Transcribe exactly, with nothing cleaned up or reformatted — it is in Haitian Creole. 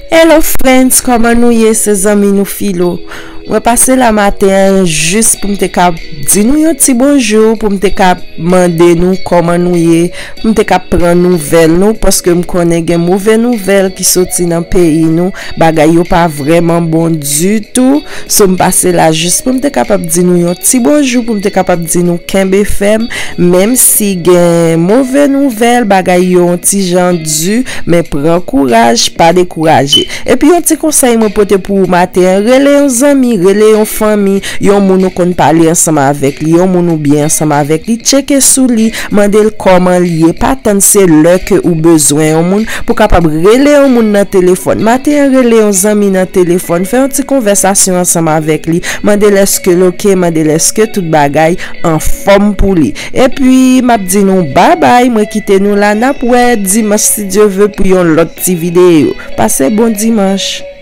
Hello friends, kòman nou ye? Se zanmi nou Filo. Mwen pase la maten an jis pou m te ka di nou yon ti bonjou, pou m te ka mande nou kòman nou ye, pou m te ka pran nouvèl nou, paske m konnen gen move nouvèl ki soti nan peyi nou, bagay yo pa vrèman bon ditou. So m pase la jis pou m te kapab di nou yon ti bonjou, pou m te kapab di nou kenbe fèm, menm si gen move nouvèl, bagay yo yon ti jan di, men pran kouraj, pa dekouraje. Epi yon ti konsèy mwen pote pou ou maten an, rele yon zanmi, rele yon fanmi, yon moun ou konn pale ansanm avèk li, yon moun ou byen ansanm avèk li, tcheke sou li, mande l kòman li ye, pa tann se lè ke ou bezwen yon moun pou kapab rele yon moun nan telefòn. Maten an, rele yon zanmi nan telefòn, fè yon ti konvèsasyon ansanm avèk li, mande l èske l oke, mande l èske tout bagay anfòm pou li. Epi, m ap di nou babay, mwen kite nou la, n ap wè dimanch si Dye ve pou yon lòt ti videyo. Pase bon dimanch.